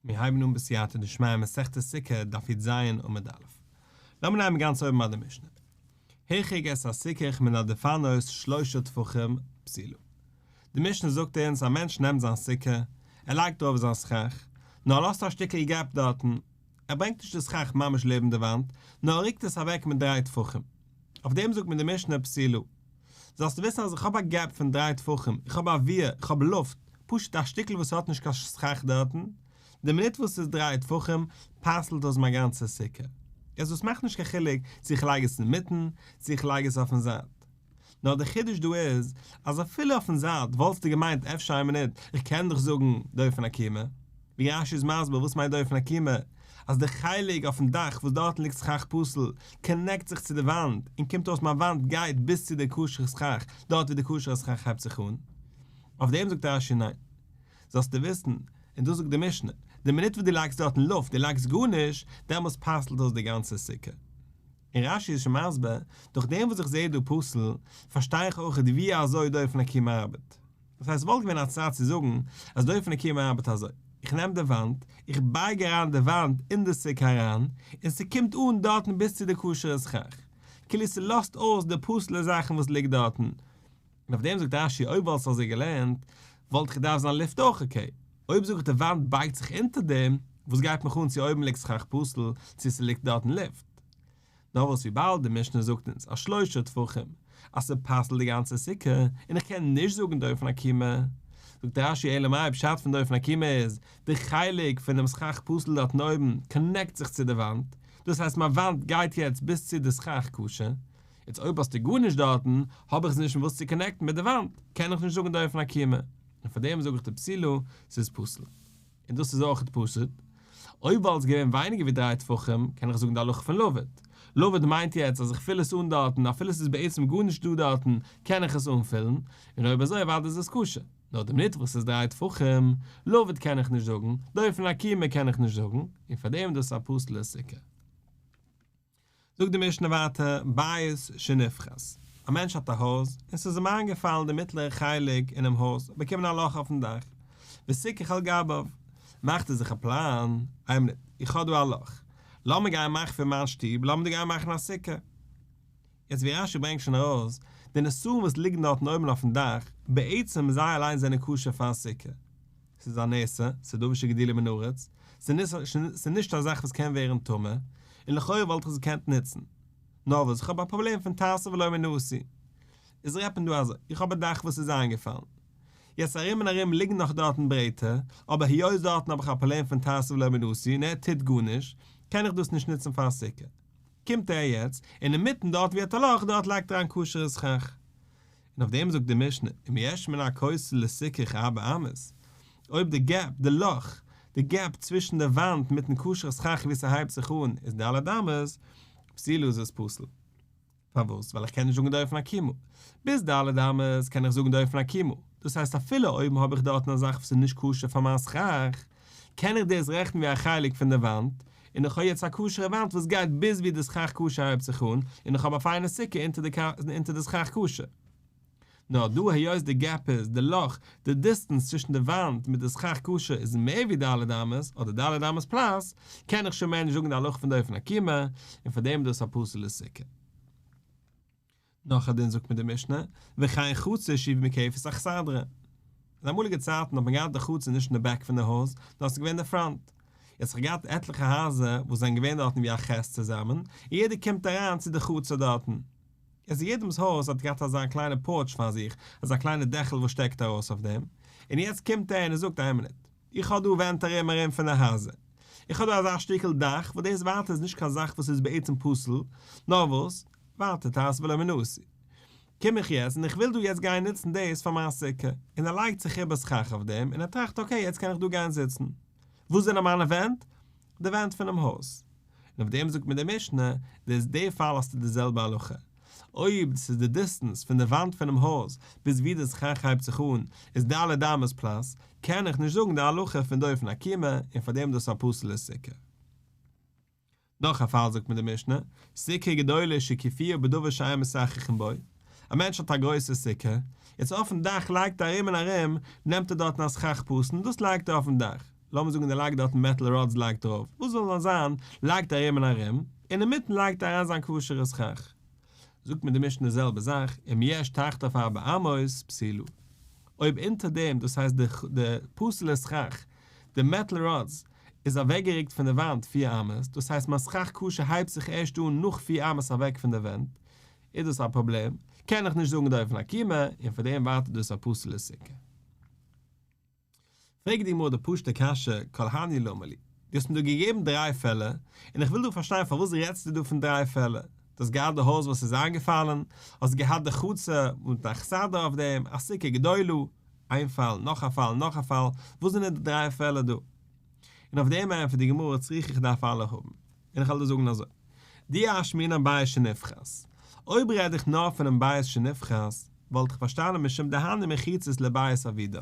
מיר הייבן אן בסייעתא דשמיא מסכת סוכה דף י"ז עמוד א'. לאמיר נעמען גאנץ אויבן ביי די משנה. הרחק את הסיכוך מן הדפנות שלושה טפחים פסולה. די משנה זאגט אונז א מענטש נעמט זיין סוכה, ער לייגט דערויף זיין סכך, נאר ער לאזט א שטיקל gap דארטן, ער ברענגט נישט די סכך ממש לעבן די וואנט, נאר ער רוקט עס אוועק מיט דריי טפחים. אויף דעם זאגט מיר די משנה פסולה. זאלסטו וויסן אז איך האב א gap פון דריי טפחים, איך האב אוויר, איך האב לופט, פשוט א שטיקל וואס האט נישט קיין סכך דארטן, די מינוט וואס ס'איז דריי טפחים, פסל'ט דאס מיין גאנצע סוכה. יעצט דאס מאכט נישט קיין חילוק צו איך לייג עס אינמיטן, צו איך לייג עס אויפן זייט. נאר די חידוש דא איז, אז אפילו אויפן זייט וואלסטו געמיינט אפשר איין מינוט, איך קען דאך זאגן דופן עקומה. ווי רש"י איז מסביר וואס מיינט דופן עקומה, אז די חלק אויפן דאך וואס דארטן ליגט סכך פסול, connect זיך צו די וואנט, און קומט אויס מיין וואנט גייט ביז צו די כשר'ע סכך, דארט ווי די כשר'ע סכך הייבט זיך אן. אויף דעם זאגט רש"י ניין. זאלסטו וויסן, און דאס זאגט די משנה, די מינוט וואס דו לייגסט דארטן לופט, דו לייגסט גארנישט, דעמאלס פסל'ט דאס די גאנצע סוכה. און רש"י איז שוין מסביר, דורך דעם וואס איך זעה דא פסול, פארשטיי איך אויך ווי אזוי דופן עקומה ארבעט. דאס הייסט וואלט געווען א צד צו זאגן אז דופן עקומה ארבעט אזוי, איך נעם די וואנט, איך בייג אריין די וואנט אין די סוכה אריין, און ס'קומט אן דארטן ביז צו די כשר'ע סכך. כאילו ס'לאזט אויס די פסול'ע זאכן וואס ליגט דארטן. און אויף דעם זאגט רש"י אויב וואלסטו אזוי געלערנט, וואלט איך געדארפט זיין לופט אויך okay. אויב זאג איך די וואנט בייגט זיך אונטער דעם, וואס גייט מיך אן צו אויבן ליגט סכך פסול, צו ס'ליגט דארטן לופט. נאר וואס וויבאלד די משנה זאגט אונז אז שלושה טפחים אז ס'פסל'ט די גאנצע סוכה און איך קען נישט זאגן דופן עקומה, זאגט רש"י אלא מאי פשט פון דופן עקומה איז די חלק פונעם סכך פסול דארטן אויבן connect זיך צו די וואנט, דאס הייסט מיין וואנט גייט יעצט ביז צו די סכך כשר, יעצט אויב האסטו גארנישט דארטן האב איך עס נישט מיט וואס צו connect ן מיט די וואנט, קען איך נישט זאגן דופן עקומה, און פארדעם זאג איך די פסולה ס'איז פסול. און דאס איז אויך פשוט, אויב וואלט עס געווען ווייניגער ווי דריי טפחים, קען איך זאגן די הלכה פון לבוד. לבוד מיינט יעצט אז איך פיל עס אן דארטן, אפילו עס איז בעצם גארנישט דא דארטן, קען איך עס אנפילן, און אויב אזוי אוודאי איז עס כשר. נאר די מינוט וואס עס איז דריי טפחים, לבוד קען איך נישט זאגן, דופן עקומה קען איך נישט זאגן, און פארדעם איז דאס א פסול'ע סוכה. זאגט די משנה ווייטער, בית שנפחת, א מענטש האט א הויז, און ס'איז אים איינגעפאלן די מיטלערע חלק אינעם הויז, באקומען א לאך אויפן דאך, וסיכך על גביו, מאכט ער זיך א פלאן, איין מינוט, איך האב דא א לאך, לאמיר גיין מאכן פון מיין שטוב, לאמיר דא גיין מאכן א סוכה. יעצט ווי רש"י ברענגט שוין ארויס, די נסרים וואס ליגן דארטן אויבן אויפן דאך, בעצם זיי אליין זענען כשר פאר א סוכה. ס'איז א נסר, ס'איז דבר שגידולו מן הארץ, ס'איז נישט א זאך וואס קען ווערן טמא, און לכאורה וואלט איך עס געקענט נוצן. נאר וואס, איך האב א פראבלעם פון תעשה ולא מן העשוי. איז רעדט מען דא אזוי, איך האב א דאך וואס איז איינגעפאלן. יעצט ארום און ארום ליגן נאך דארטן ברעטער, אבער היות דארטן האב איך א פראבלעם פון תעשה ולא מן העשוי און ער טוט גארנישט, קען איך דאס נישט נוצן פאר א סוכה. קומט ער יעצט, און אינמיטן דארט ווי ער האט א לאך, דארט לייגט ער אריין כשר'ע סכך. און אויף דעם זאגט די משנה, אם יש מן הכותל לסיכוך ארבע אמות, אויב די gap, די לאך, די gap צווישן די וואנט מיטן כשר'ע סכך ווי ס'הייבט זיך אן איז ד' אמות, פסולה איז עס פסול. פארוואס? ווייל איך קען נישט זאגן דופן עקומה. ביז ד' אמות קען איך זאגן דופן עקומה. דאס הייסט אפילו אויב האב איך דארטן א זאך וואס איז נישט כשר פאר מיין סכך, קען איך דאס רעכענען ווי א חלק פון די וואנט, און איך האב יעצט א כשר'ע וואנט וואס גייט ביז ווי די סכך כשר הייבט זיך אן, און איך האב א פיינע סוכה אונטער די סכך כשר. נאר דא היות די gap איז, די לאך, די distance צווישן די וואנט מיט די סכך כשר איז מער ווי ד' אמות, אדער ד' אמות plus, קען איך שוין מער נישט זאגן די הלכה פון דופן עקומה, און פאר דעם איז דאס א פסול'ע סוכה. נאך א דין זאגט מיר די משנה, וכן חצר שהיא מוקפת אכסדרה. אין אמאליגע צייטן האט מען געהאט די חצר נישט אין די back פון די הויז, נאר עס איז געווען די front. יעצט איך געהאט עטליכע הייזער וואס זענען געווען דארטן ווי א חית צוזאמען, און יעדער קומט אריין צו די חצר דארטן. יעצט יעדעמס הויז האט געהאט אזא קליינע porch פאר זיך, אזא קליינע דעכל וואס שטעקט ארויס אויף דעם, און יעצט קומט ער און ער זאגט איין מינוט, איך האב דא ווענט ארום ארום פון די הייזער, איך האב דא אזא שטיקל דאך וואס דאס ווייטער איז נישט קיין זאך וואס איז בעצם פסול, נאר וואס, ווייטער תעשה ולא מן העשוי. קום איך יעצט און איך וויל דא יעצט גיין נוצן דאס פאר מיין סוכה, און ער לייגט זיך איבער סכך אויף דעם און ער טראכט okay יעצט קען איך דא גיין זיצן. וואס זענען מיינע ווענט? די ווענט פונעם הויז. און אויף דעם זאגט מיר די משנה, דאס די פאל האסטו די זעלבע הלכה. אויב דאס איז די distance פון די וואנט פונעם הויז ביז ווי די סכך הייבט זיך אן איז ד' אמות plus, קען איך נישט זאגן די הלכה פון דופן עקומה און פאר דעם דאס א פסול'ע סוכה. נאך א פאל זאגט מיר די משנה, סוכה גדולה שהקיפוה בדבר שאין מסככין בו, א מענטש האט א גרויסע סוכה, יעצט אויפן דאך לייגט ער ארום און ארום, נעמט ער דארטן א סכך פסול און דאס לייגט ער אויפן דאך. לאמיר זאגן ער לייגט דארטן מעטל ראדס לייגט ארויף, וואס זאל נאר זיין, לייגט ארום און ארום, און אינמיטן לייגט ער אריין זיין כשר'ע סכך. זאגט מיר די משנה די זעלבע זאך, אם יש תחתיו ארבע אמות, פסולה. אויב אונטער דעם, דאס הייסט די די פסול'ע סכך, די מעטל ראדס, איז אוועקגערוקט פון די וואנט פיר אמות, דאס הייסט מיין סכך כשר הייבט זיך ערשט אן נאך פיר אמות אוועק פון די ווענט, איז דאס א פראבלעם, קען איך נישט זאגן דופן עקומה, און פאר דעם ווייטער דאס א פסול'ע סוכה. פרעגט די גמרא די פשוט'ע קשיא, כל הני למה לי? דו האסט מיר דא געגעבן דריי פעלער, און איך וויל דא פארשטיין פארוואס רעדסטו דא פון דריי פעלער? דו האסט געהאט די הויז וואס איז איינגעפאלן, האסט געהאט די חצר מיט א אכסדרה אויף דעם, א סוכה גדולה, איין פאל, נאך א פאל, נאך א פאל, וואס זענען די דריי פעלער דא? און אויף דעם ענטפערט די גמרא צריכא איך דארף אלע האבן, און איך וועל דיר זאגן אזוי, דאי אשמעינן בית שנפחת, אויב רעד איך נאר פונעם בית שנפחת, וואלט איך פארשטאנען משום דהני מחיצות לבית עבידן.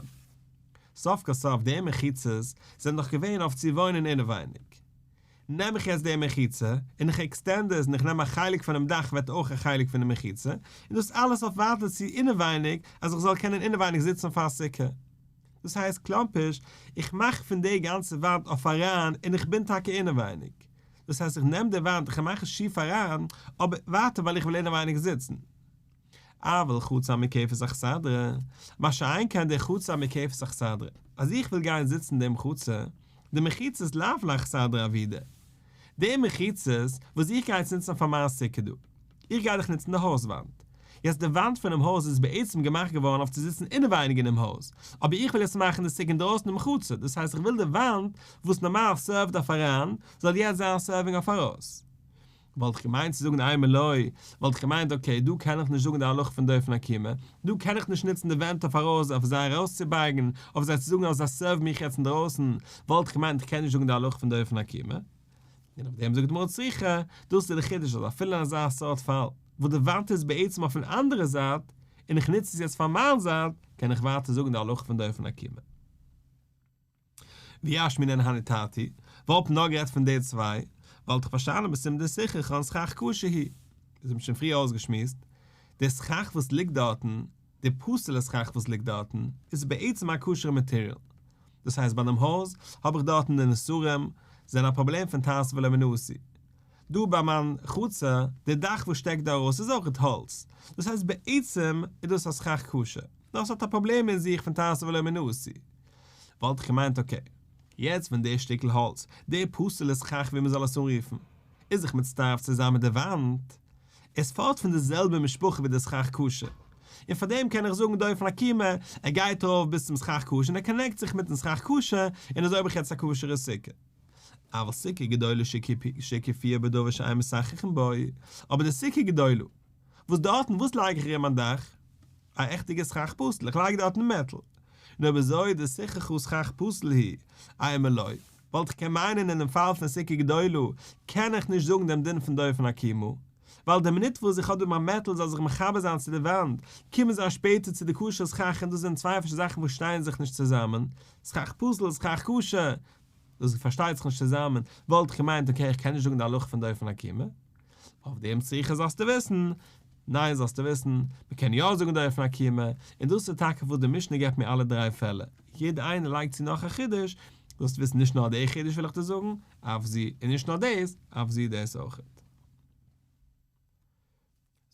סוף כל סוף די מחיצות זענען דאך געווען אויף צו וואוינען אינעווייניג. נעם איך יעצט די מחיצה און איך עקסטענד עס און איך נעם א חלק פונעם דאך ווערט אויך א חלק פון די מחיצה, און דאס אלעס אויף ווייטער צו אינעווייניג אז איך זאל קענען אינעווייניג זיצן פאר סוכה. דאס הייסט קלאמפיש, איך מאך פון די גאנצע וואנט אויף אריין און איך בין טאקע אינעווייניג. דאס הייסט איך נעם די וואנט איך מאך עס שיף אריין, אבער ווייטער ווייל איך וויל אינעווייניג זיצן. אבל חצר המוקפת אכסדרה, מה שאין כן די חצר המוקפת אכסדרה, אז איך וויל גיין זיצן אין דעם חצר, די מחיצות לאו לאכסדרה עבידי, די מחיצות וואס איך גיי יעצט נוצן פאר מיין סוכה דא, איך גיי דאך נוצן די הויז וואנט, יעצט די וואנט פונעם הויז איז בעצם געמאכט געווארן אויף צו זיצן אינעווייניג אינעם הויז, אבער איך וויל יעצט מאכן די סוכה אינדרויסן אינעם חצר, דאס הייסט איך וויל די וואנט וואס נארמאל סערווט אויף אריין, זאל יעצט זיין serving אויף ארויס. וואלט איך געמיינט צו זאגן אימא לא, וואלט איך געמיינט okay דא קען איך נישט זאגן די הלכה פון דופן עקומה, דא קען איך נישט נוצן די ווענט אויף ארויס אויף זיי ארויסצובייגן, אויף זיי צו זאגן אז זיי serve ן מיך יעצט אינדרויסן, וואלט איך געמיינט איך קען נישט זאגן די הלכה פון דופן עקומה. און אויף דעם זאגט די גמרא צריכא, דאס איז די חידוש אז אפילו אין אזא סארט פאל, וואס די וואנט איז בעצם אויפן אנדערע זייט, און איך נוץ עס יעצט פאר מיין זייט, קען איך ווייטער זאגן די הלכה פון דופן עקומה. ואי אשמעינן הני תרתי, וואלט מען נאר גערעדט פון די צוויי, וואלט איך פארשטאנען משום דסיככן סכך כשר הוא. דאס האט מען שוין פריער אויסגעשמועסט, די סכך וואס ליגט דארטן, די פסול'ע סכך וואס ליגט דארטן, איז בעצם א כשר'ע מאטעריאל. דאס הייסט ביי דעם הויז האב איך דארטן די נסרים, זענען א פראבלעם פון תעשה ולא מן העשוי. דא ביי מיין חצר, די דאך וואס שטעקט דא ארויס איז אויכעט האלץ, דאס הייסט בעצם איז דאס א סכך כשר, נאר עס האט א פראבלעם אין זיך פון תעשה ולא מן העשוי. וואלט איך געמיינט okay, יעצט ווען די שטיקל האלץ, די פסול'ע סכך ווי מען זאל עס אנרופן, איז זיך מצטרף צוזאם מיט די וואנט, עס פארט פון די זעלבע משפחה ווי די סכך כשר, און פאר דעם קען איך זאגן דופן עקומה, ער גייט ארויף ביז צום סכך כשר און ער connect ט זיך מיטן סכך כשר, און אזוי האב איך יעצט א כשר'ע סוכה. אבל סוכה גדולה שהקיפוה בדבר שאין מסככין בו, אבער די סוכה גדולה, וואס דארטן וואס לייג איך ארום מיין דאך? א עכטיגע סכך פסול, איך לייג דארטן מעטל. און אויב אזוי די סיככה סכך פסול היא, אימא לא, וואלט איך קען מיינען אינעם פאל פון סוכה גדולה קען איך נישט זאגן דעם דין פון דופן עקומה, ווייל די מינוט וואס איך האב דא מיין מעטל זאל זיך מחבר זיין צו די וואנט, קומען זיי שפעטער צו די כשר'ע סכך און דאס זענען צוויי פארשידענע זאכן וואס שטייען זיך נישט צוזאמען, סכך פסול סכך כשר, דאס פארשטייט זיך נישט צוזאמען, וואלט איך געמיינט okay איך קען נישט זאגן די הלכה פון דופן עקומה, אויף דעם צריכא זאלסטו וויסן, ניין זאלסטו וויסן, מען קען יא זאגן דופן עקומה, און דאס איז טאקע וואס די משנה געבט מיר אלע דריי פעלער, יעדע איינער לייגט צו נאך א חידוש, זאלסטו וויסן נישט נאר די חידוש וויל איך דיר זאגן, אף זו, און נישט נאר דאס, אף זו דאס אויכעט.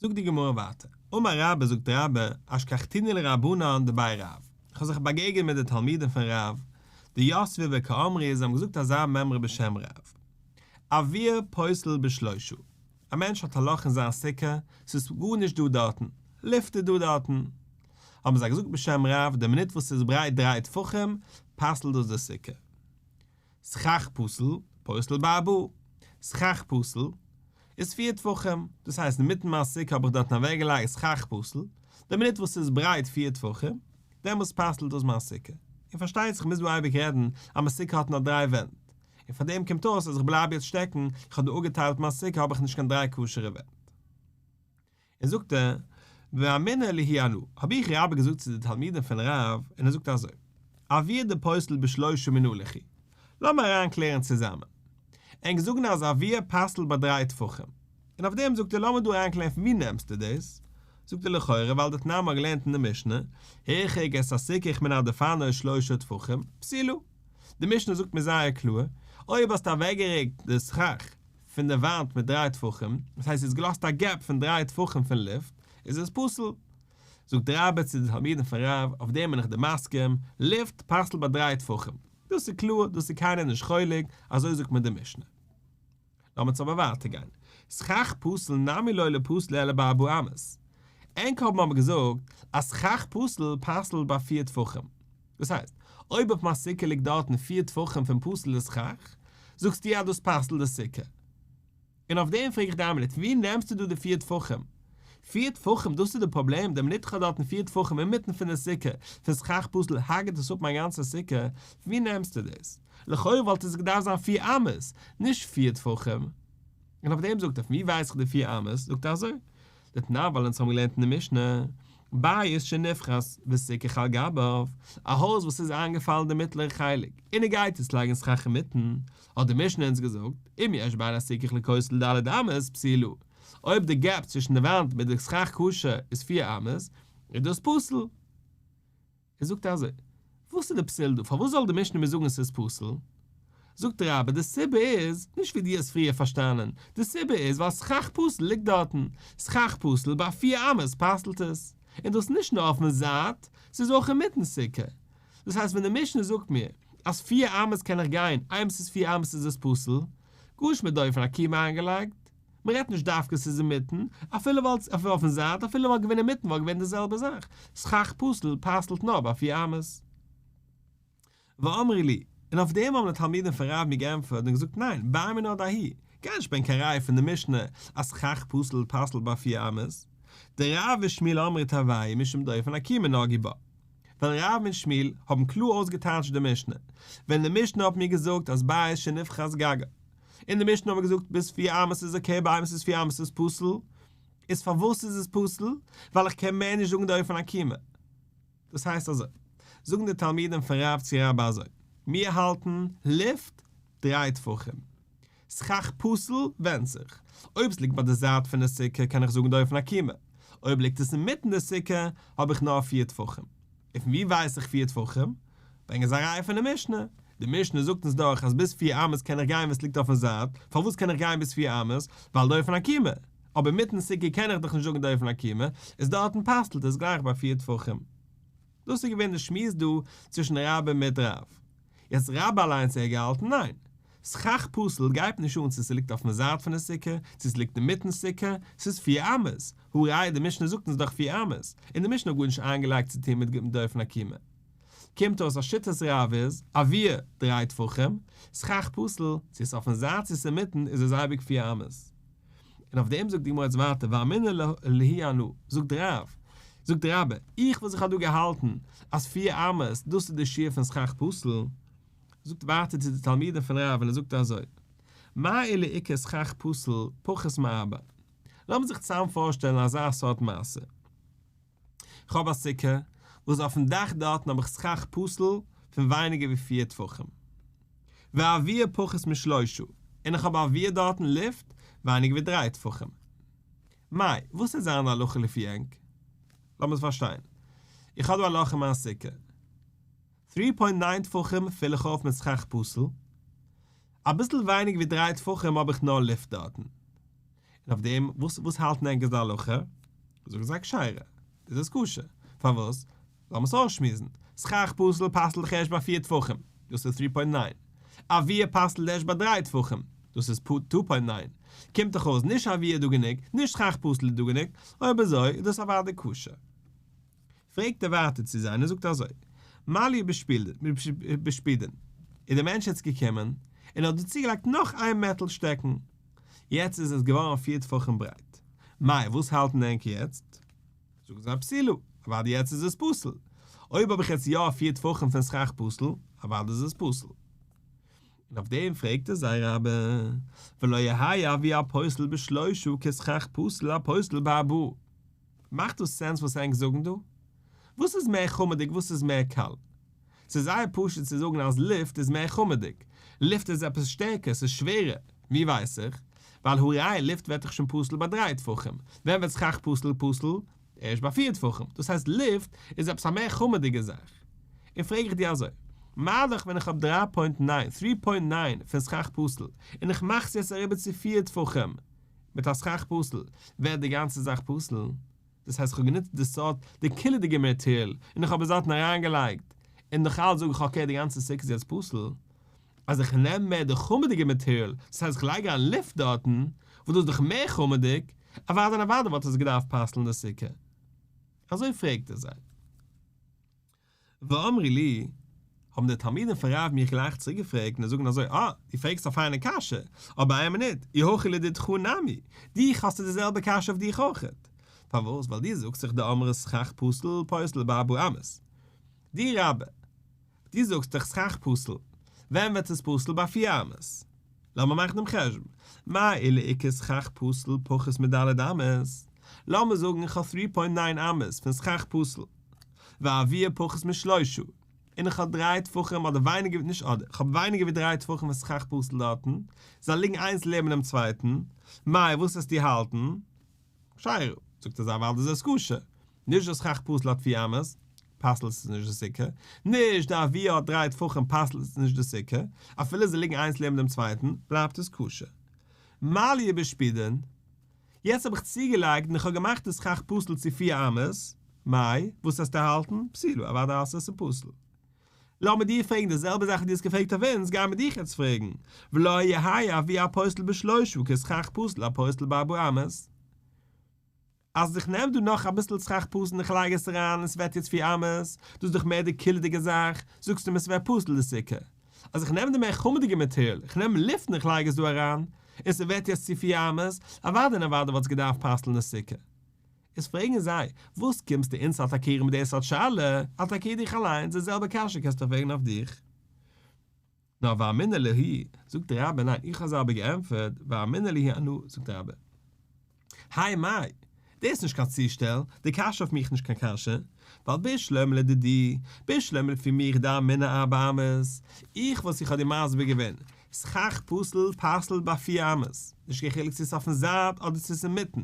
זאגט די גמרא ווייטער, אמר רבה זאגט רבה, אשכחתינהו לרבנן דבי רב, איך האב זיך באגעגענט מיט די תלמידים פון רב, דיתבי וקאמרי זיי האבן געזאגט אזא מימרא בשם רב, אויר פוסל בשלושה, א מענטש האט א לאך אין זיין סוכה, ס'איז גארנישט דא דארטן, לופט איז דא דארטן, האבן זיי געזאגט בשם רב, די מינוט וואס ס'איז ברייט דריי טפחים, פסל'ט דאס די סוכה. סכך פסול, פוסל בארבעה. סכך פסול, איז פיר טפחים, דאס הייסט אינמיטן מיין סוכה האב איך דארטן אוועקגעלייגט סכך פסול, די מינוט וואס ס'איז ברייט פיר טפחים, דעמאלס פסל'ט דאס מיין סוכה. און פארשטייט זיך מוז דא אייביג רעדן אז מיין סוכה האט נאר דריי ווענט. און פאר דעם קומט אויס אז איך בלייב יעצט שטעקן, איך האב דא אפגעטיילט מיין סוכה האב איך נישט קיין דריי כשר'ע ווענט. און זאגט ער, ואמינא להו אנא, האב איך רבה געזאגט צו די תלמידים פון רב, און ער זאגט אזוי, אויר דפוסל בשלושה מנא לכו, לאמיר אריינקלערן צוזאמען. ענק זאגן אז אויר פסל'ט ביי דריי טפחים, און אויף דעם זאגט ער לאמיר דא אריינקלערן פון ווי נעמסטו דאס? זאגט ער לכאורה ווייל דתנן מ'האט געלערנט אין די משנה, הרחק את הסיכוך מן הדפנות שלושה טפחים, פסולה. די משנה זאגט מיר זייער קלאר, אויב האסטו אוועקגערוקט די סכך פון די וואנט מיט דריי טפחים, דאס הייסט האסט געלאזט א געפ פון דריי טפחים פון לופט, איז עס פסול. זאגט רבה צו די תלמידים פון רב, אויף דעם בין איך דיר מסכים, לופט פסל'ט ביי דריי טפחים. דאס איז קלאר, דאס איז קיינער נישט חולק, אזוי זאגט מיר די משנה. לאמיר צו אבער ווייטער גיין. סכך פסול נמי לא ליפסל אלא בארבע אמות. ענק האבן אבער געזאגט אז סכך פסול פסל'ט ביי פיר טפחים. דאס הייסט, אויב אויף מיין סוכה ליגט דארטן פיר טפחים פון פסול'ע סכך, זאגסטו אז דאס פסל'ט די סוכה. און אויף דעם פרעג איך דיין מינוט, ווי נעמסטו דא די פיר טפחים? פיר טפחים, דאס איז די פראבלעם, די מינוט איך האב דארטן פיר טפחים אינמיטן פון די סוכה, פון סכך פסול הרג'ט עס אפ מיין גאנצע סוכה, פון ווי נעמסטו דאס? לכאורה וואלט עס געדארפט זיין פיר אמות, נישט פיר טפחים. און אויף דעם זאגט ער, פון ווי ווייס איך די פיר אמות? זאגט ער אזוי, דתנן ווייל אונז האבן געלערנט אין די משנה, בית שנפחת וסיכך על גביו, א הויז וואס איז איינגעפאלן די מיטלערע חלק, און ער גייט עס לייגן סכך אינמיטן, האט די משנה אונז געזאגט, אם יש בין הסיכוך לכותל ד' אמות פסולה, אויב די געפ צווישן די וואנט מיט די סכך כשר איז פיר אמות, איז דאס פסול. ער זאגט אזוי, וואס איז די פסול דא? פארוואס זאל די משנה מיר זאגן ס'איז פסול? זאגט רבה, די סיבה איז, נישט ווי דו האסט פריער פארשטאנען, די סיבה איז ווייל סכך פסול ליגט דארטן, סכך פסול ביי פיר אמות פסל'ט עס, און דאס נישט נאר אויפן זייט, ס'איז אויך אינמיטן סוכה. דאס הייסט ווען די משנה זאגט מיר אז פיר אמות קען איך גיין, איינמאל ס'איז פיר אמות איז עס פסול, גארנישט מיט דופן עקומה איינגעלייגט. מ'רעדט נישט דווקא ס'איז אינמיטן, אפילו וואלט אפילו אויפן זייט, אפילו וואלט געווען אינמיטן וואלט געווען די זעלבע זאך, סכך פסול פסל'ט נאר ביי פיר אמות. ואמרי לי, און אויף דעם האבן די תלמידים פון רב מיר געענטפערט און געזאגט ניין, בר מינה דההיא, גיי נישט ברענגען קיין ראיה פון די משנה אז סכך פסול פסל'ט ביי פיר אמות, דרב ושמואל אמרי תרוייהו משום דופן עקומה נגעו בה. ווייל רב מיט שמואל האבן קלאר אויסגעטייטשט די משנה, ווען די משנה האט מיר געזאגט אז בית שנפחת גגו, און די משנה האט מיר געזאגט ביז פיר אמות איז okay ביי איינמאל ס'איז פיר אמות איז פסול, איז פארוואס איז עס פסול? ווייל איך קען מער נישט זאגן דופן עקומה. דאס הייסט אזוי, זאגן די תלמידים פון רב צו רבה אזוי, מיר האלטן לופט דריי טפחים, סכך פסול ווענדט זיך, אויב עס ליגט ביי די זייט פון די סוכה קען איך זאגן דופן עקומה, אויב ליגט עס אינמיטן די סוכה האב איך נאר פיר טפחים. און פון ווי ווייס איך פיר טפחים? ברענגען זיי א ראיה פון די משנה. די משנה זאגט אונז דאך אז ביז פיר אמות קען איך גיין ווען עס ליגט אויפן זייט, פארוואס קען איך גיין ביז פיר אמות? ווייל דופן עקומה. אבער אינמיטן סוכה קען איך דאך נישט זאגן דופן עקומה, איז דארטן פסל'ט עס גלייך ביי פיר טפחים. דאס איז געווען די שמועס דא צווישן רבה מיט רב. יעצט רבה אליינס ער געהאלטן ניין. סכך פסול גייט נישט אן צו ס'ליגט אויפן זייט פון די סוכה, צו ס'ליגט אינמיטן סוכה, ס'איז פיר אמות, הא ראיה די משנה זאגט אונז דאך פיר אמות, און די משנה האט גארנישט איינגעלייגט צו טון מיט דופן עקומה. קומט אויס אז שיטת רב איז, אוויר, דריי טפחים, סכך פסול, צו ס'איז אויפן זייט צו ס'איז אינמיטן איז עס אייביג פיר אמות. און אויף דעם זאגט די גמרא יעצט ווייטער ואמינא להו אנא, זאגט רב, זאגט רבה, איך וואס איך האב דא געהאלטן אז פיר אמות דאס איז די שיעור פון סכך פסול, זאגט ווייטער צו די תלמידים פון רב און ער זאגט אזוי, מה אילו איכא סכך פסול פחות מארבע, לאמיר זיך צוזאם פארשטעלן אזא סארט מעשה, כ'האב א סוכה וואס אויפן דאך דארטן האב איך סכך פסול פון ווייניגער ווי פיר טפחים, ואויר פחות משלושה, און איך האב אוויר דארטן לופט ווייניגער ווי דריי טפחים. מאי, וואס איז זיין הלכה לפי ענק? לאמיר עס פארשטיין. איך האב דא א לאך אין מיין סוכה. three point nine טפחים פיל איך אויף מיט סכך פסול. אביסל ווייניגער ווי דריי טפחים האב איך נאר לופט דארטן. און אויף דעם, וואס וואס האלטן ענק איז די הלכה? זאגן זיי כשרה. איז עס כשר. פארוואס? לאמיר עס אויסשמועסן. סכך פסול פסל'ט דאך ערשט ביי פיר טפחים. דאס איז three point nine. אוויר פסל'ט ערשט ביי דריי טפחים. דאס איז two point nine. קומט דאך אויס נישט אוויר איז דא גענוג, נישט סכך פסול איז דא גענוג. אויב אזוי איז דאס אוודאי כשר. פרעגט ער ווייטער צו זיי און ער זאגט אזוי, מלייה בספודין, איז דער מענטש יעצט געקומען און האט דא צוגעלייגט נאך איין מעטאל שטעקן, יעצט איז עס געווארן פיר טפחים ברייט, מאי וואס האלטן ענק יעצט? זאגן זיי פסולה, אוודאי יעצט איז עס פסול, אויב האב איך יעצט יא פיר טפחים פון סכך פסול, אוודאי איז עס פסול. און אויף דעם פרעגט ער זיי רבה, ולא יהא אויר הפוסל בשלושה כסכך פסול הפוסל בארבעה. מאכט דאס sense וואס ענק זאגן דא? וואס איז מער חמור'דיג וואס איז מער קל? ס'איז זייער פשוט צו זאגן אז לופט איז מער חמור'דיג, לופט איז עפעס שטערקער, ס'איז שווערער, ווי ווייס איך? ווייל הא ראיה לופט ווערט דאך שוין פסול ביי דריי טפחים, ווען ווערט סכך פסול פסול? ערשט ביי פיר טפחים, דאס הייסט לופט איז עפעס א מער חמור'דיגע זאך. און פרעג איך דיר אזוי, מה דאך ווען איך האב דריי פוינט ניין, three point nine, פון סכך פסול, און איך מאך עס יעצט אריבער צו פיר טפחים מיט א סכך פסול, ווערט די גאנצע זאך פסול. דאס הייסט איך האב גענוצט די סארט די קילעדיגע מאטעריאל און איך האב עס דארטן אריינגעלייגט, און נאך אלץ זאג איך okay די גאנצע סוכה איז יעצט פסול. אז איך נעם מער די חומר'דיגע מאטעריאל, דאס הייסט איך לייג אריין לופט דארטן, וואס דאס איז דאך מער חומר'דיג, אוודאי און אוודאי וואלט עס געדארפט פסל'ן די סוכה. אזוי פרעגט ער זיי. ואמרי לי, האבן די תלמידים פון רב מיך גלייך צוריק געפרעגט און זאגן אזוי, אה, דו פרעגסט א פיינע קשיא, אבער איין מינוט, אי הכי לדידך נמי, דיך האסטו די זעלבע קשיא אויף דיך אויכעט. פארוואס? ווייל דו זאגסט זיך דאמרת סכך פסול פוסל בארבעה אמות. דו רבה, דו זאגסט דאך סכך פסול, ווען ווערט עס פסול ביי פיר אמות? לאמיר מאכן דעם חשבון, מאי אילו איכא סכך פסול פחות מד' אמות, לאמיר זאגן איך האב three point nine אמות פון סכך פסול, ואויר פחות משלושה, און איך האב דריי טפחים אדער ווייניגער, נישט אדער, איך האב ווייניגער ווי דריי טפחים פון סכך פסול דארטן, זיי ליגן איינס לעבן דעם צווייטן, מאי וואס וועסטו האלטן? כשרה, זאגט ער זיי אוודאי איז עס כשר, נישט די סכך פסול האט פיר אמות, פסל'ט עס נישט די סוכה, נישט די אויר האט דריי טפחים פסל'ט עס נישט די סוכה, אפילו זיי ליגן איינס לעבן דעם צווייטן, בלייבט עס כשר. מליא בשפודין, יעצט האב איך צוגעלייגט און איך האב געמאכט די סכך פסול צו פיר אמות, מאי, וואס האסטו ערהאלטן? פסולה, אוודאי האסטו עס אין פסול. לאמיר דיר פרעגן די זעלבע זאך וואס דו האסט געפרעגט אויף אונז, גייען מיר דיך יעצט פרעגן, ולא יהא אויר הפוסל בשלושה כסכך פסול הפוסל בארבעה אמות. אז איך נעם דא נאך אביסל סכך פסול און איך לייג עס אריין און ס'ווערט יעצט פיר אמות, דאס איז דאך מער די קילעדיגע זאך, זאגסטו מיר ס'ווערט פסול די סוכה. אז איך נעם די מער חומר'דיגע מאטעריאל, איך נעם לופט און איך לייג עס דא אריין, און ס'ווערט יעצט צו פיר אמות, אוודאי און אוודאי וואלט עס געדארפט פסל'ן די סוכה. איז פרעגן זיי, וואס קומסטו אונז אטאקירן מיט די סארט שאלה, אטאקיר דיך אליינס, די זעלבע קשיא קענסטו פרעגן אויף דיך. נאר ואמינא להו, זאגט רבה, ניין, איך האב זיי אבער געענטפערט, ואמינא להו אנא, זאגט רבה. האי מאי, דאס איז נישט קיין צושטעל, די קשיא אויף מיך נישט קיין קשיא, ווייל בשלמא לדידי, בשלמא לפי מיך דאמינא ארבע אמות, איך וואס איך האב דיר מסביר געווען, סכך פסול פסל'ט ביי פיר אמות, נישט קיין חילוק צו ס'איז אויפן זייט אדער צו ס'איז אינמיטן,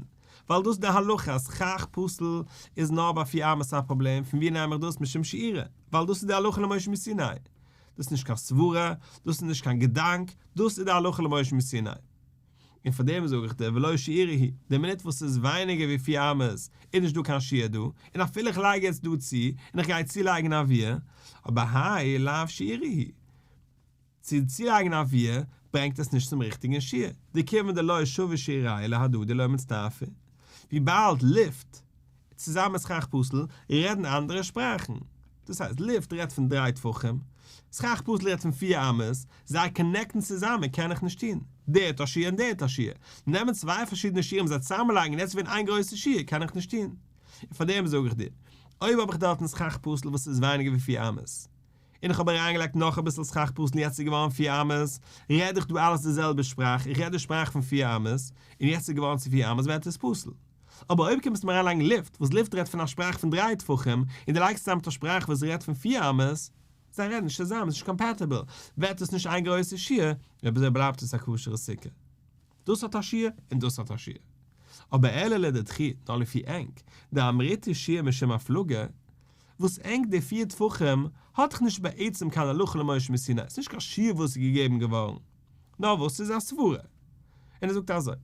ווייל דאס איז די הלכה אז סכך פסול איז נאר ביי פיר אמות א פראבלעם, פון ווי נעם איך דאס משום שיעורא, ווייל דאס איז די הלכה למשה מסיני, דאס איז נישט קיין סברה, דאס איז נישט קיין געדאנק, דאס איז די הלכה למשה מסיני. און פאר דעם זאג איך דיר ולא שיעורא הוא, די מינוט וואס ס'איז ווייניגער ווי פיר אמות איז נישט דא קיין שיעור דא, און אפילו איך לייג יעצט דא צו, און איך גיי צולייגן אויר, אבער האי לאו שיעורא הוא. צו צולייגן אויר ברענגט עס נישט צום ריכטיגן שיעור, דכיוון דלא שוו שיעורייהו להדדי לא מצטרפי. וויבאלד לופט צוזאמען מיט סכך פסול רעדן אנדערע שפראכן. דאס הייסט, לופט רעדט פון דריי טפחים, סכך פסול רעדט פון פיר אמות, זיי connect ן צוזאמען קען איך נישט טון. דער האט א שיעור און דער האט א שיעור. נעמען צוויי פארשידענע שיעורים זיי צוזאמענלייגן און יעצט ווערן איין גרויסע שיעור קען איך נישט טון. און פארדעם זאג איך דיר, אויב האב איך דארטן סכך פסול וואס איז ווייניגער ווי פיר אמות, און איך האב אריינגעלייגט נאך אביסל סכך פסול און יעצט איז געווארן פיר אמות, רעד איך דא אלעס די זעלבע שפראך, איך רעד די שפראך פון פיר אמות, און יעצט איז געווארן צו פיר אמות ווערט עס פסול. אבער אויב קומסטו מיר אריינלייגן לופט, וואס לופט רעדט פון א שפראך פון דריי טפחים, און דו לייגסט צוזאם מיט א שפראך וואס רעדט פון פיר אמות, זיי רעדן נישט צוזאם, עס איז נישט compatible, ווערט עס נישט איין גרויסע שיעור, אויב אזוי בלייבט עס א כשר'ע סוכה. דאס האט א שיעור און דאס האט א שיעור. אבער אלא לדידכו, נאר לפי ענק, דאמריתו שיעור משום הפלגה, וואס ענק די פיר טפחים האט דאך נישט בעצם קיין הלכה למשה מסיני, ס'איז נישט קיין שיעור וואס איז געגעבן געווארן, נאר וואס ס'איז א סברה. און ער זאגט אזוי,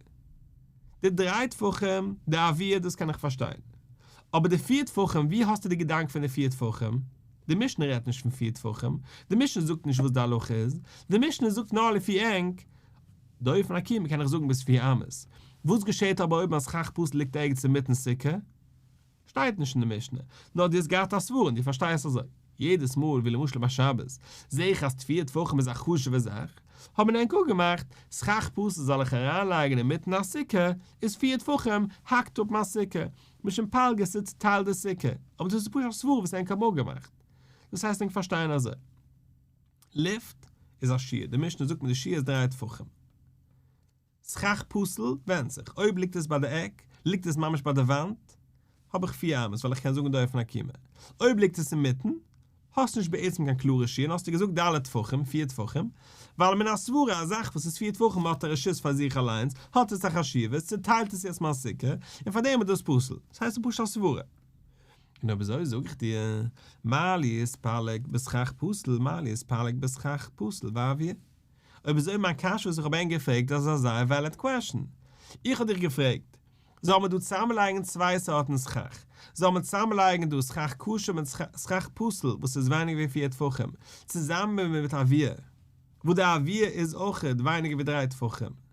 די דריי טפחים, די אויר, דאס קען איך פארשטיין. אבער די פיר טפחים, ווי האסטו די געדאנק פון די פיר טפחים? די משנה רעדט נישט פון פיר טפחים, די משנה זאגט נישט וואס די הלכה איז, די משנה זאגט נאר לפי ענק, דופן עקומה קען איך זאגן ביז פיר אמות. וואס געשעט אבער אויב מיין סכך פסול ליגט ערגעץ אינמיטן סוכה? שטייט נישט אין די משנה, נאר דו האסט געהאט א סברה און דו פארשטייסט אזוי. יעדעס מאל, ווי למשל ביי שבת, זעה איך אז פיר טפחים איז א חשוב'ע זאך, האבן ענק אפגעמאכט, סכך פסול זאל איך אריינלייגן אינמיטן א סוכה, איז פיר טפחים, האקט אפ מיין סוכה, משום פלגא ס'צוטיילט די סוכה, אבער דאס איז פשוט א סברה וואס ענק האבן אפגעמאכט. דאס הייסט ענק פארשטייען אזוי. לופט איז א שיעור, די משנה זאגט מיר די שיעור איז דריי טפחים. סכך פסול, ווענדט זיך, אויב ליגט עס ביי די עק, ליגט עס ממש ביי די וואנט, האב איך פיר אמות ווייל איך קען זאגן דופן עקומה. אויב ליגט עס אינמיטן, האסט נישט בעצם קיין קלארע שיעור, האסטו געזאגט ד' טפחים, פיר טפחים, ווייל מן הסברה א זאך וואס איז פיר טפחים האט א רשות פאר זיך אליינס, האט עס א חשיבות, צוטיילט עס יעצט מיין סוכה, און פאר דעם איז דאס פסול. דאס הייסט פשוט א סברה. און אויב אזוי זאג איך דיר, מה לי יתפלג בסכך פסול מה לי יתפלג בסכך פסול ואויר. אויב אזוי מיין קשיא וואס איך האב ענק געפרעגט איז א זייער וועליד קוועשן. איך האב דיך געפרעגט, זאל מען דא צוזאמלייגן צוויי סארטן סכך? זאל מען צוזאמלייגן דא סכך כשר מיט סכך פסול וואס איז ווייניגער ווי פיר טפחים, צוזאמען מיט אויר, וואס די אויר איז אויכעט ווייניגער ווי דריי טפחים?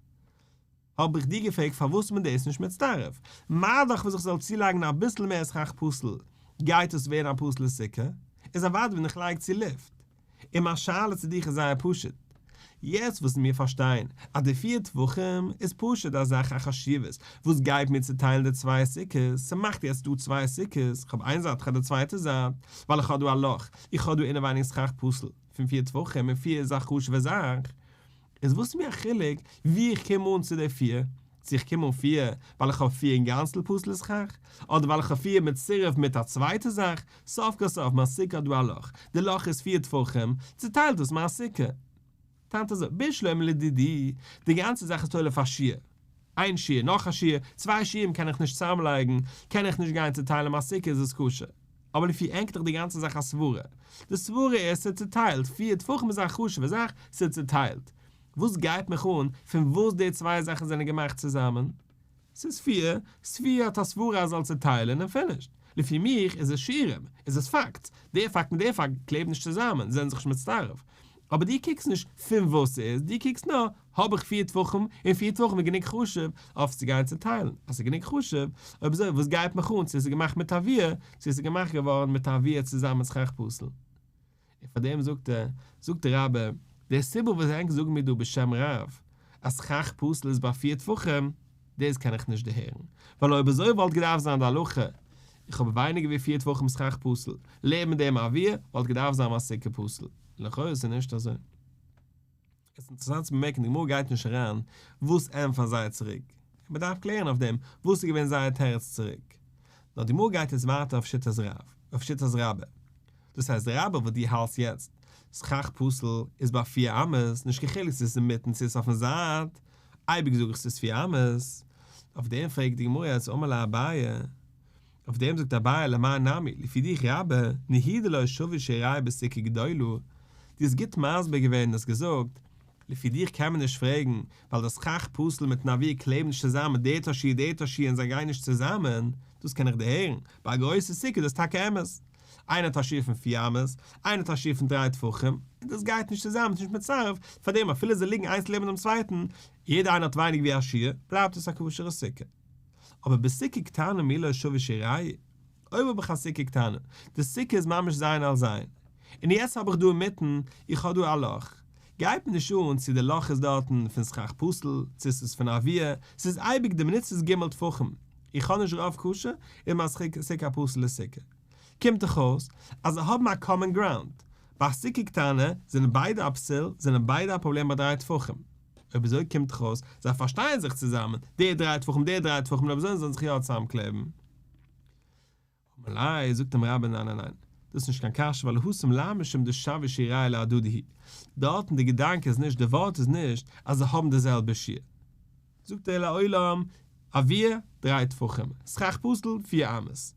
האב איך דיר געפרעגט פארוואס מען דאס נישט מצטרף? מה דאך וואס איך זאל צולייגן אביסל מער סכך פסול גייט עס ווערן א פסול'ע סוכה? איז אוודאי ווען איך לייג צו לופט. און מיין שאלה צו דיך איז זייער פשוט. יעצט וואס מיר פארשטיין אז די פיר טפחים איז פשוט א זאך א חשיבות וואס גייט מיר צוטיילן די צוויי סוכות, ס'מאכט יעצט דא צוויי סוכות, כ'האב איין זייט כ'האב די צווייטע זייט, ווייל איך האב דא א לאך, איך האב דא אינעווייניג סכך פסול פון פיר טפחים און פיר איז א חשוב'ע זאך, איז וואס איז מיר א חילוק ווי איך קום אן צו די פיר, צו איך קום אן פיר ווייל איך האב פיר אינגאנצן פסול'ע סכך, אדער ווייל איך האב פיר מצורף מיט א צווייטע זאך, סוף כל סוף מיין סוכה האט דא א לאך, די לאך איז פיר טפחים, צוטיילט דאס מיין סוכה. טענה'ט אזוי, בשלמא לדידי, די גאנצע זאך איז תולה אויף א שיעור, איין שיעור, נאך א שיעור, צוויי שיעורים קען איך נישט צוזאמלייגן, קען איך נישט גיין צוטיילן מיין סוכה איז עס כשר. אבער לפי ענק דאך די גאנצע זאך א סברה. די סברה איז ס'איז צוטיילט, פיר טפחים איז א חשוב'ע זאך, ס'איז צוטיילט. וואס גייט מיך אן פון וואס די צוויי זאכן זענען געמאכט צוזאמען? ס'איז פיר, ס'פיר האט א סברה אז זאל צוטיילן און פינישט. לפי מיך איז עס שיעורים, איז עס פאקט. דער פאקט מיט דער פאקט קלעבן נישט צוזאמען, זענען זיך נישט מצטרף. אבער דו קוקסט נישט פון וואס ס'איז, דו קוקסט נאר, האב איך פיר טפחים, און פיר טפחים איז גענוג חשוב אויף צו גיין צוטיילן. אז ס'איז גענוג חשוב, אויב אזוי וואס גייט מיך אן צו עס איז געמאכט מיט אויר, צו עס איז געמאכט געווארן מיט אויר צוזאמען מיט סכך פסול. און פאר דעם זאגט ער, זאגט דער רבי, די סיבה וואס ענק זאגן מיר דא בשם רב, אז סכך פסול איז ביי פיר טפחים, דאס קען איך נישט דערהערן, ווייל אויב אזוי וואלט געדארפט זיין די הלכה, איך האב ווייניגער ווי פיר טפחים סכך פסול, לעבן דעם אויר, וואלט געדארפט זיין מיין סוכה פסול. לכאו' איז עס נישט אזוי. עס איז אינטערעסאנט צו באמערקן די גמרא גייט נישט אריין וואס ענטפערן זיי צוריק, און מען דארף קלערן אויף דעם וואס איז געווען זייער תירוץ צוריק. נאר די גמרא גייט יעצט ווייטער אויף שיטת רב, אויף שיטת רבה. דאס הייסט רבה וואס דו האלטסט יעצט, סכך פסול איז ביי פיר אמות, נישט קיין חילוק צו עס איז אינמיטן צו עס איז אויפן זייט, אייביג זאג איך ס'איז פיר אמות. אויף דעם פרעגט די גמרא יעצט אמר ליה אביי, אויף דעם זאגט אביי למאי נמי לפי דיך רבה נהי דלא שוו שירייהו בסוכה גדולה, דו האסט גוט מסביר געווען און האסט געזאגט, לפי דיך קען מען נישט פרעגן, ווייל די סכך פסול מיטן אויר קלעבן נישט צוזאמען דער האט א שיעור דער האט א שיעור און זיי גייען נישט צוזאמען, דאס קען איך דערהערן, ביי א גרויסע סוכה איז דאס טאקע אמת, איינער האט א שיעור פון פיר אמות, איינער האט א שיעור פון דריי טפחים, און דאס גייט נישט צוזאמען, ס'נישט מצרף, פארדעם אפילו זיי ליגן איינס לעבן דעם צווייטן, יעדער איינער האט ווייניגער ווי א שיעור, בלייבט עס א כשר'ע סוכה. אבער בסוכה קטנה מי לא שוו שירייהו, אויב האב איך א סוכה קטנה, די סוכה איז ממש ז' על ז', און יעצט האב איך דא אינמיטן, איך האב דא א לאך, גייט מיר נישט אן צו די לאך איז דארטן פון סכך פסול, צו ס'איז פון אויר, ס'איז אייביג די מינוט ס'איז ג' טפחים, איך האב נישט רוב כשר, איז מיין סוכה א פסול'ע סוכה. קומט דאך אויס אז זיי האבן א קאמאן גראונד, ביי א סוכה קטנה זענען ביידע א פסול, זענען ביידע א פראבלעם ביי דריי טפחים. אויב אזוי קומט דאך אויס זיי פארשטייען זיך צוזאמען, די דריי טפחים די דריי טפחים און אויב אזוי זאלן זיך יא צוזאמקלעבן. אמר ליה, זאגט אים רבה ניין ניין ניין, דאס איז נישט קיין קשיא ווייל התם לאו משום דשוו שירייהו להדדי הוא, דארטן די געדאנק איז נישט די ווארט איז נישט אז זיי האבן די זעלבע שיעור. זאגט ער לעולם אויר דריי טפחים, סכך פסול פיר אמות.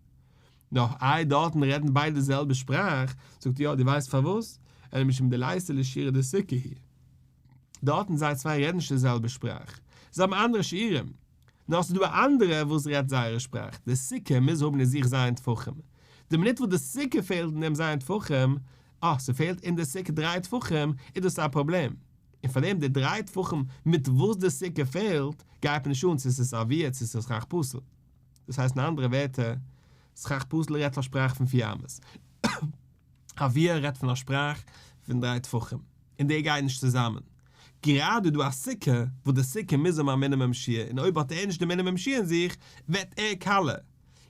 נאר איי דארטן רעדן ביידע די זעלבע שפראך, זאגט ער יא דו ווייסט פארוואס? אלא משום דליתא לשיעורא דסוכה הוא. דארטן זיי צוויי רעדן נישט די זעלבע שפראך, זיי האבן אנדערע שיעורים, נאר ס'איז דא א אנדערע וואס רעדט זייערע שפראך, די סוכה מוז האבן אין זיך ז' טפחים, די מינוט וואס די סוכה פעלט אין דעם ז' טפחים, אה, ס'פעלט אין די סוכה דריי טפחים, איז דאס א פראבלעם, און פארדעם די דריי טפחים מיט וואס די סוכה פעלט, גייט מיר נישט אן צו ס'איז אויר צו ס'איז סכך פסול. דאס הייסט אין אנדערע ווערטער, סכך פסול רעדט א שפראך פון פיר אמות. אויר רעדט פון א שפראך פון דריי טפחים, און די גייען נישט צוזאמען. גראדע איז דא א סוכה וואס די סוכה מוז האבן א מינימום שיעור און אויב האט ער נישט די מינימום שיעור אין זיך ווערט ער קאלע.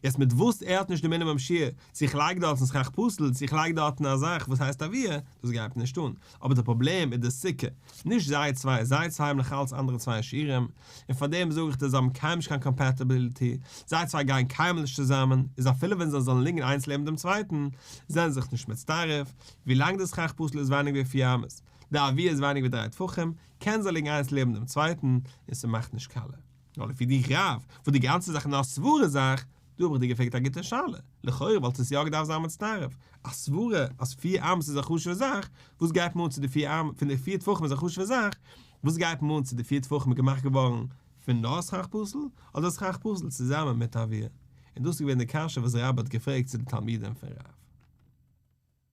יעצט מיט וואס ער האט נישט די מינימום שיעור, צו איך לייג דארטן סכך פסול צו איך לייג דארטן א זאך וואס הייסט אויר, דאס גייט מיר נישט אן. אבער די פראבלעם איז די סוכה, נישט זיי צוויי, זיי צוויי האבן נאך אלץ אנדערע צוויי שיעורים, און פאר דעם זאג איך דיר זיי האבן קיינמאל נישט קיין compatibility, זיי צוויי גייען קיינמאל נישט צוזאמען, איז אפילו ווען זיי זאלן ליגן איינס לעבן דעם צווייטן, זענען זיך נישט מצטרף, ווילאנג די סכך פסול איז ווייניגער ווי פיר אמות, די אויר איז ווייניגער ווי דריי טפחים, קען זיי ליגן איינס לעבן דעם צווייטן, און ס'מאכט נישט קאלע. נאר לפי דיך רב, וואס די גאנצע זאך איז נאר א סברה זאך. דא האב איך דיר געפרעגט א גוטע שאלה, לכאורה וואלט עס יא געדארפט זיין מצטרף, א סברה אז פיר אמות איז א חשוב'ע זאך, וואס גייט מיר אן צו די פיר אמות פון די פיר טפחים איז א חשוב'ע זאך, וואס גייט מיר אן צו די פיר טפחים איז געמאכט געווארן פון נאר סכך פסול, אדער סכך פסול צוזאמען מיט אויר, און דאס איז געווען די קשיא וואס רבה האט געפרעגט צו די תלמידים פון רב.